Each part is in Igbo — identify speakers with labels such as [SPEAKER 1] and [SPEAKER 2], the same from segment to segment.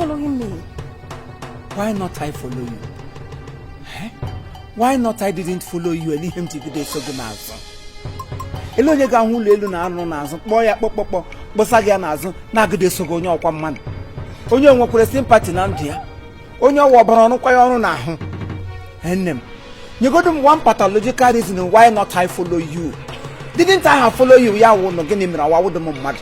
[SPEAKER 1] following me?
[SPEAKER 2] Why not I follow you? Eh? Why not I didn't follow you? Ele ihe m ji bido eso gị n'azụ. Ele onye ga-ahụ ụlọ elu na-arụ n'azụ kpọọ ya kpọkpọkpọ kpọsa gị ya n'azụ na-agịda eso gị onye ọkwa mmadụ. Onye nwekwara sympathy na ndụ ya. Onye ọwa ọbara ọrụkwa ya ọrụ n'ahụ. Nne m, nyegodu m one pathological reason why not I follow you. Didn't I have follow you? Ya wụ nọ gịnị mere awa wụdụ m mmadụ.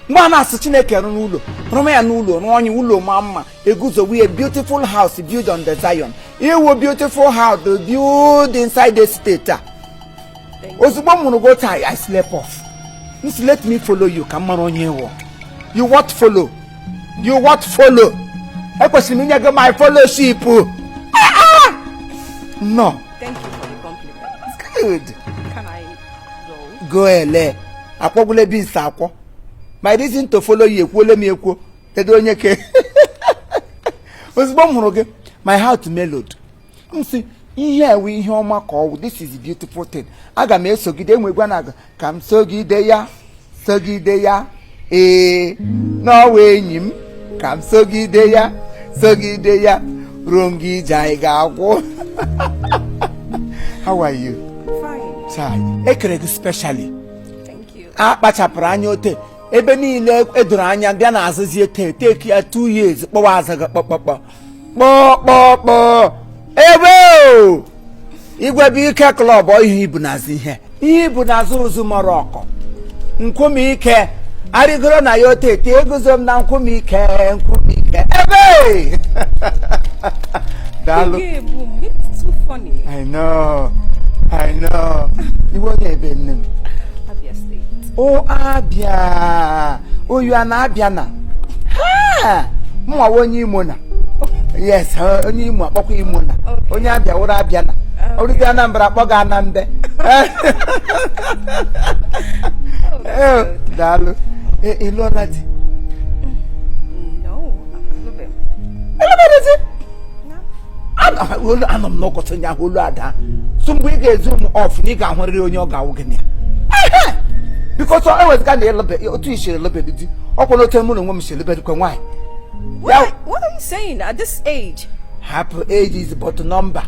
[SPEAKER 2] Mgbe a na-asị Chineke rụ n'ụlọ, rụma ya n'ụlọ, rụọ onye ụlọ maa mma, eguzowe a beautiful house built on the Zion. Iwu beautiful house build inside the state a. Ozugbo m hụrụ go taa, I slept off. M sị let me follow you ka m mara onye ịwụ. You what follow? You what follow? Ekwesịrị m inye gị my fellowship. Ah, ah! No.
[SPEAKER 1] Thank you for the compliment.
[SPEAKER 2] Good.
[SPEAKER 1] Can I go?
[SPEAKER 2] Go ele. Akwọgwule beans akwọ. My reason to follow you ekwuole m ekwuo. Kedu onye ke? Ozugbo m hụrụ gị, my heart mellowed. M sị ihe ewe ihe ọma ka ọ wụ. This is a beautiful thing. Aga m esogide enwegwa na aga ka m sogide ya, sogide ya, ee, n'ọwa enyi m, ka m sogide ya, sogide ya, ruo nga ije anyị ga-agwụ. How are you?
[SPEAKER 1] Fine.
[SPEAKER 2] Chai, ekere gị specially.
[SPEAKER 1] Thank you.
[SPEAKER 2] A kpachapụrụ anya ote ebe niile edoro anya bịa na azụzie te take ya 2 years kpọwa azụ gị kpọkpọkpọ kpọkpọkpọ ebe o igwe bụ ike club. Ihe ibu n'azụ, ihe ibu n'azụ ụzụ mọrọ ọkọ nkume ike arịgoro na ya ote te eguzo m na nkume ike, nkume ike ebe. Daalụ.
[SPEAKER 1] Boom. It's too funny.
[SPEAKER 2] I know, I know. Iwe onye ebe, nne m?
[SPEAKER 1] Abia State.
[SPEAKER 2] O Abịa, oyu a na-abịa na ha mụnwa onye Imo na yes, ha, onye Imo akpọkwa Imo na onye Abịa wụrụ Abịa na orute Anambra akpọ gị Anambe.
[SPEAKER 1] Oh,
[SPEAKER 2] Eh, daalụ. Ị lụọla di?
[SPEAKER 1] No, alụbeghị m.
[SPEAKER 2] Elụbeghị di?
[SPEAKER 1] No.
[SPEAKER 2] Olu anọ m n'ụkọtụ nya ahụ olu ada so mgbe ị ga-ezu m off na ị ga-ahụrịrị onye ọ ga-awụ gị na ya bikos e wezụga na ịlụbe otu i siri elụbeghị di, ọkwa na otu mụ na onwe m si elụbeghịkwa nwaanyị.
[SPEAKER 1] What are you saying at this age?
[SPEAKER 2] Hapụ, age is but number,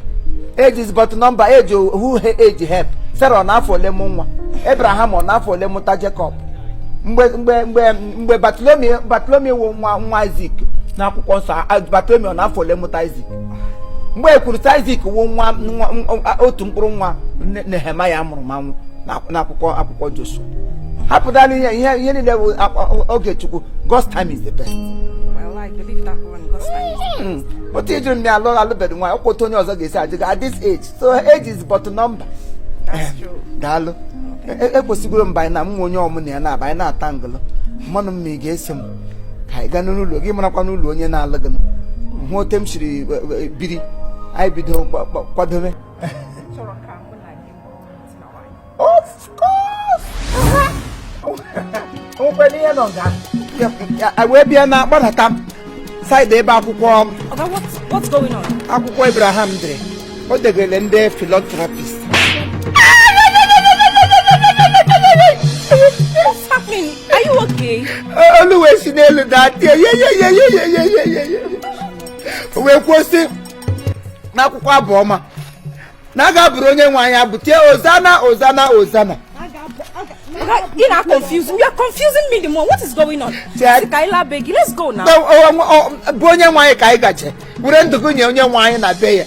[SPEAKER 2] age is but number. Age who age help? Sarah ọ n'afọ ole mụ nwa? Abraham ọ n'afọ ole mụta Jacob? Mgbe Bartholomew wụ nwa Isaac n'akwụkwọ nsọ, Bartholomew ọ n'afọ ole mụta Isaac? Mgbe e kwuru sị Isaac wụ nwa otu mkpụrụ nwa Nehemaya mụrụ manwụ n'akwụkwọ Joshua. Hapụtala ihe niile bụ oge Chukwu. God's time is the best.
[SPEAKER 1] Well, I believe that one. God's time is the best.
[SPEAKER 2] Otu ijuru m ya alụ alụbeghị nwaanyị, ọkwa otu onye ọzọ ga-esi ajụ gị at this age. So age is but number.
[SPEAKER 1] That's true.
[SPEAKER 2] Daalụ. Ekwesịgoro m banye na m nwe onye ọmụ na ya na-aba anyị na-ata ngụlụ mmanụ m ma ị ga-eso m ka anyị gaa n'ụlọ gị marakwa n'ụlọ onye na-alụ gị hụ ote m siri biri anyị bido kwadobe.
[SPEAKER 1] Chọrọ ka mụ na gị bụrụ di na nwanyị.
[SPEAKER 2] Of course, onwekwara ihe nọ nga ya wee bịa na gbadata side ebe akwụkwọ.
[SPEAKER 1] Oga, what's going on?
[SPEAKER 2] Akwụkwọ Abraham dere, o degere ndị philanthropist.
[SPEAKER 1] What's happening? Are you okay?
[SPEAKER 2] Olu wee si n'elu daa tie ye ye ye ye ye ye ye ye ye, wee kwuo sị n'akwụkwọ abụ ọma na a ga-abụrụ onye nwe anyị abụ tie ozana ozana ozana.
[SPEAKER 1] Oga, you are confusing. You are confusing me the more. What is going on? Kaila Begi, let's go now.
[SPEAKER 2] Bụ onye nwe anyị ka anyị gaje were ndụ gị nye onye nwe anyị na be ya.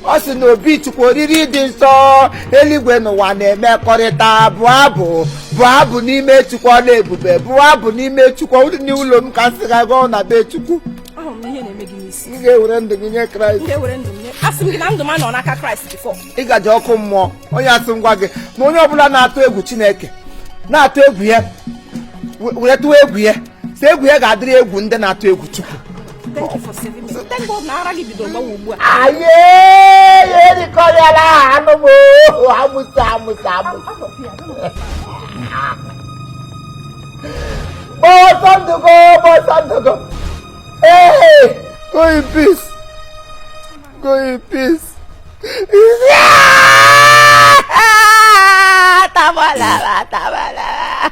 [SPEAKER 2] Ọ sị na obi Chukwu oriri dị nsọ, eluigwe n'ụwa na-emekọrịta, bụ abụ, bụ abụ n'ime Chukwu, ọla ebube, bụ abụ n'ime Chukwu n'ụlọ m ka m sị ga gụọ na be Chukwu.
[SPEAKER 1] Ahụrụ m ihe na-eme gị n'isi.
[SPEAKER 2] M ga-ewere ndụ gị nye Kraịst.
[SPEAKER 1] M ga-ewere ndụ m nye. Asị m gị na ndụ m anọ n'aka Kraịst before.
[SPEAKER 2] Ịgaje ọkụ mmụọ. Onye asị ngwa gị na onye ọbụla na-atụ egwu Chineke na-atụ egwu ya were tụọ egwu ya si egwu ya ga-adịrị egwu ndị na-atụ egwu Chukwu.
[SPEAKER 1] Thank you for saving me. Thank God na ara gị bidoro gbawa ugbu a.
[SPEAKER 2] Anyị erikọrịala anụ m amụsị amụsị amụsị bọsọ ndụgo bọsọ ndụgo. Hey, go in peace, go in peace. Tabalaba tabalaba.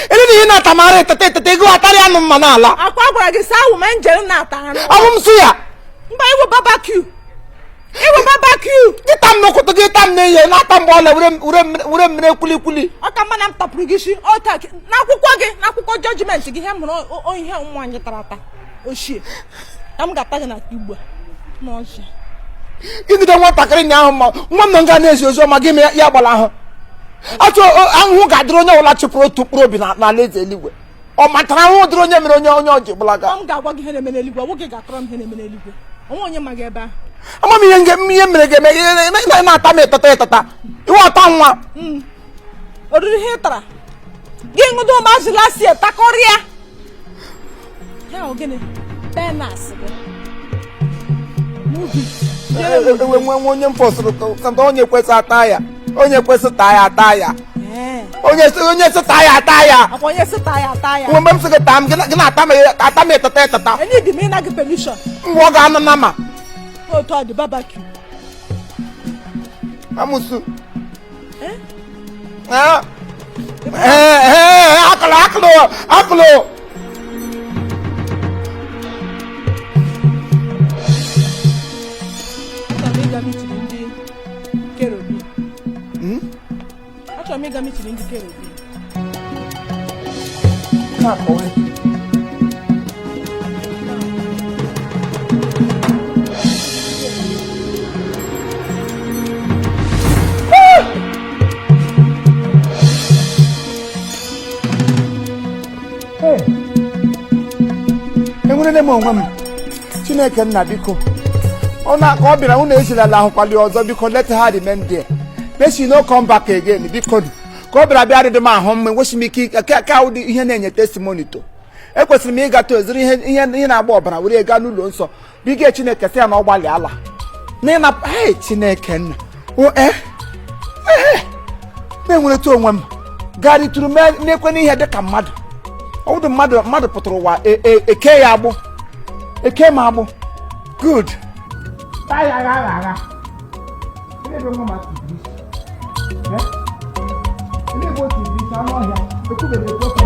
[SPEAKER 2] Ele na ihe Na-ata mara eteta eteta ego atarị anụ mma n'ala.
[SPEAKER 1] Akwa gwara gị sị awụ ma njel na-ata anụ.
[SPEAKER 2] Ọbụ m sụ ya.
[SPEAKER 1] Mba, iwu barbecue, iwu barbecue.
[SPEAKER 2] Gị ta m n'ụkwụtụ, gị ta m n'ehihie, na-ata mgbe ọla were mmiri kwulikwuli.
[SPEAKER 1] Ọ ka mma na m tapụrụ gị isi ọta n'akwụkwọ gị, n'akwụkwọ judgment gị. Ihe m hụrụ ihe ụmụ anyị tara ata ochie ka m ga-ata gị na ugbu a n'ọchị.
[SPEAKER 2] Gịgide nwatakịrị nya ahụ ma nwa m nọ nga na-ezi ozi ọma gị mee ya gbara ahụ achọ ahụhụ ga-adịrị onye ọbụla chụpụrụ otu mkpụrụ obi n'ala eze eluigwe. Ọ matara ahụhụ dịrị onye mere onye onye ọji gbalaga.
[SPEAKER 1] Ọ m ga-agwa gị ihe na-eme n'eluigwe. Ọ nwoke ga-akọrọ m ihe na-eme n'eluigwe. Onwe onye ma gị ebe ahụ.
[SPEAKER 2] Ama m ihe ihe mere ga-eme na-ata m etata etata iwe ọta nwa.
[SPEAKER 1] Oriri ihe ị tara gị ṅụdo ụmụazị lasi takọrịa ya. Ọ gịnị penas gị? Move it.
[SPEAKER 2] Ewe nwe nwe onye m fọsụrụ ka onye kwesị ata ya, onye kwesị taa ya ata ya. Onye sị taa ya ata ya.
[SPEAKER 1] Akwa onye sị taa ya ata ya.
[SPEAKER 2] Nwe mgbe m sị gị taa m, gị na-ata m ata m etata etata.
[SPEAKER 1] Enyi dị m ịna gị permission.
[SPEAKER 2] Mgbe ọ ga-anọ na ma.
[SPEAKER 1] Otu ọ dị barbecue.
[SPEAKER 2] Amusu.
[SPEAKER 1] Eh?
[SPEAKER 2] Ah. Ee, ee, akụlụ akụlụ akụlụ.
[SPEAKER 1] Achọrọ m ịga meeting ndị Kerubim. Achọrọ m ịga meeting ndị Kerubim.
[SPEAKER 2] Na-akọwe. Enwerele m onwe m. Chineke nna, biko, ọ na ka ọ bịara unu ejirala ahụkwali ọzọ. Biko, let her remain there. Make she no come back again, biko. Ka ọ bịara bịa rịdị m ahụ mma, enweghị m ike ka ụdị ihe na-enye testimony to. Ekwesịrị m ịga to eziri ihe ihe ihe na-agba ọbara were gaa n'ụlọ nsọ bige Chineke sị ya na ọ gbalịala na hey, Chineke nna o ee na-enwereta onwe m garitụrụ mekwe n'ihe dịka mmadụ. Ọ bụdụ mmadụ mmadụ pụtara ụwa eke ya agbụ, eke m agbụ. Good. Agha agha agha. Ebe nwa ma si biri. Ebe o si biri anụ ọhịa ekwubeghị ekwe.